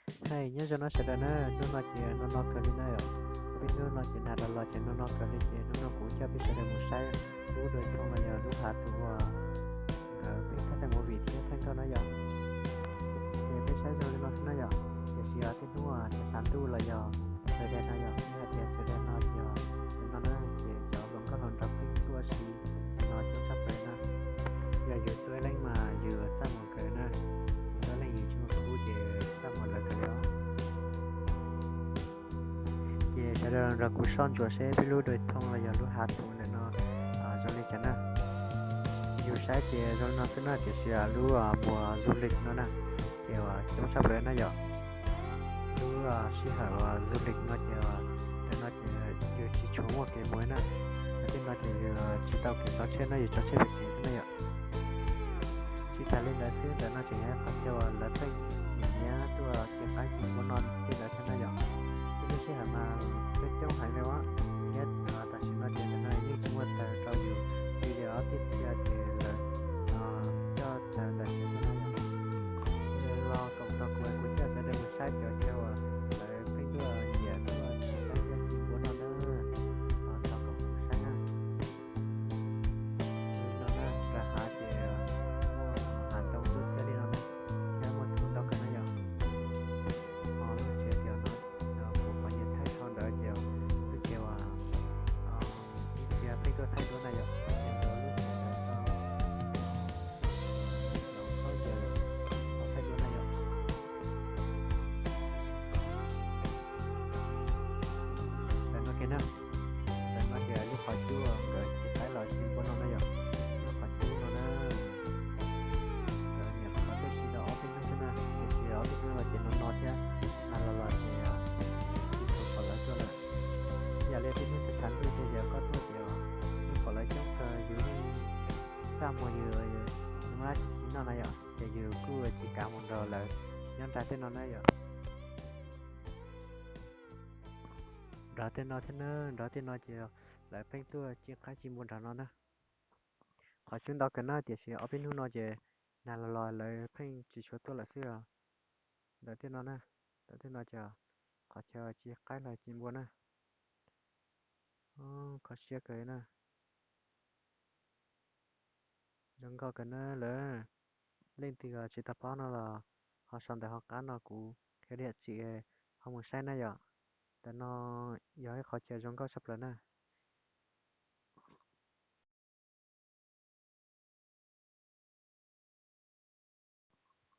Hais nyob zoo no sawv daws na, hnub no ces no no kawg li na yom. Peb hnub no ces nag los los ces no no kawg li ces hnub no kuv coj peb sawv daws mus saib lub dua thooj los yog lub hav thuv uas nkawd pheej thaij movie thiab thaij nkauj na yom. Ces peb saib zoo li no xwb na yom. Tiam sis tej hnub uas tshav ntuj los yog sawv daws no yom, peb hais tias sawv daws no ces no na ces cov hluas nkauj hluas nraug pheej tuaj si no coob tshaj plaws na. Yog yus tuaj ib leeg mas yus txaj muag kawg na, yus tuaj ib leeg yus tsis muaj khub ces txaj muag lawv kawg li os. Ces sawv daws nrog kuv soj ntsuam seb peb lub dua thooj los yog lub hav thuv ntawm no zoo li cas na. Yus saib ces zoo li no xwb na, tiam sis lub mùa du lịch no na ces coob tshaj plaws na yom. Lub sij hawm du lịch no ces ntawm no ces yus tsis tshua muaj kev mus na. Tej no ces yus tsis tau kev tso tsheb na, yus tso tsheb pem kev xwb na yom. Tsis tas li ntawd xwb, ntawm no tseem yog qhov chaw uas lawv pheej niam nyiam tuaj cia qaib cia npua no tej ntawd thiab na yom. Tej lub sij hawm mas coob coob heev li os. Thiab tam sim no ces ntawm no yeej tsis muaj taws rau yus li, ces ob txhia ces lawv coj taws ntawm tsev tuaj na yom. Los koom tos kuv, kuv coj sawv daws mus saib cov chaw uas lawv pheej tuaj nyiam tuaj cia qaib thiab cia npua no na. Los koom kuv saib na. Li no na, nram hav ces muaj hav ntoo ntub xiab li no na, thiab muaj ntoo ntau kawg na yom. Ho lub tsev tias no, kuv pom nyias thaij tho ntawd ces lub tsev uas ib txhia pheej tuaj thaij duab na yom, ces ntawd lub tsev ntawd tau thaum thaum ces tau thaij duab na yom. Ntawm no kiag na, ntawm no ces lub qhov cub nkawd cia qaib los cia npua no na yom. Lub qhov cub no na, nkawd niam qhov cub tsis tau ob peb hnub xwb na, tiam sis ob peb hnub no ces no no thiab, nag los los ces tsis tshua pom lawv tuaj lawm. Yam li tej hnub tshav tshav ntuj ces yog koj tuaj ces yeej pom lawv coob kawg, yus yeej txaj muag yus muaj dab tsi tsis noj na yom, ces yus kuj tsis kav mus nrog lawv nyob nram tej no na yom. Nrog tej no thiab na, nrog tej no ces lawv pheej tuaj cia qaib cia npua nrog no na. Qhov cub ntau kawg na, tiam sis ob peb hnub no ces nag los los lawv pheej tsis tshua tuaj lawm xwb os. Ntawm tej no na, ntawm tej no ces qhov chaw cia qaib los cia npua na. Kho siab kawg na. Zoo nkauj kawg na lawm. Leej twg tsis tau paub no los ho sau ntawv hauv qab no kuv qhia liam txim ho mus saib na yom. Ntawm no yog ib qhov chaw zoo nkauj tshaj plaws na.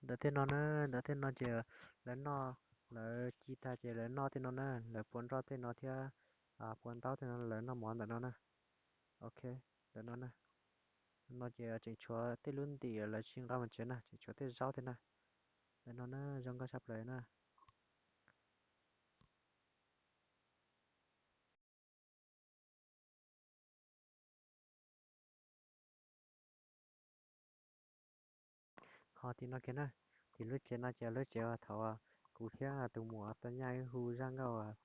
Ntawm tej no na, ntawm tej no ces lawv noj, lawv ci tag ces lawv noj tej no na, lawv pua nroj tej no thiab pua ntaub tej no lawv noj mov ntawm no na. Ok, ntawm no na. No ces tseem tshuav tej lub ntim lawv tsis nqa mus tsev na, tseem tshuav tej zaub thiab na. Ntawm no na zoo nkauj tshaj plaws na. Ho tim no kiag na, tim lub tsev no ces lub tsev uas thaum kuv thiab tus muam tau nyaj wb hu zaj nkauj uas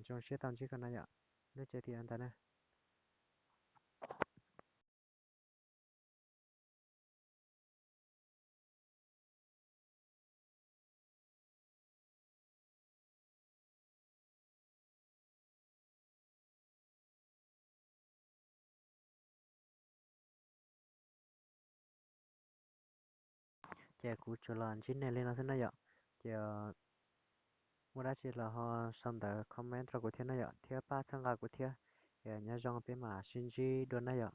zoo siab tau ntsib koj no yom, lub tsev tim ntawd na. Ces kuv tsuas los ntsib nej li no xwb na yom. Ces muaj dab tsi los ho sau ntawv comment rau kuv thiab na yom, thiab pab txhawb nqa kuv thiab. Ces nyob zoo, peb mam sib ntsib dua na yom.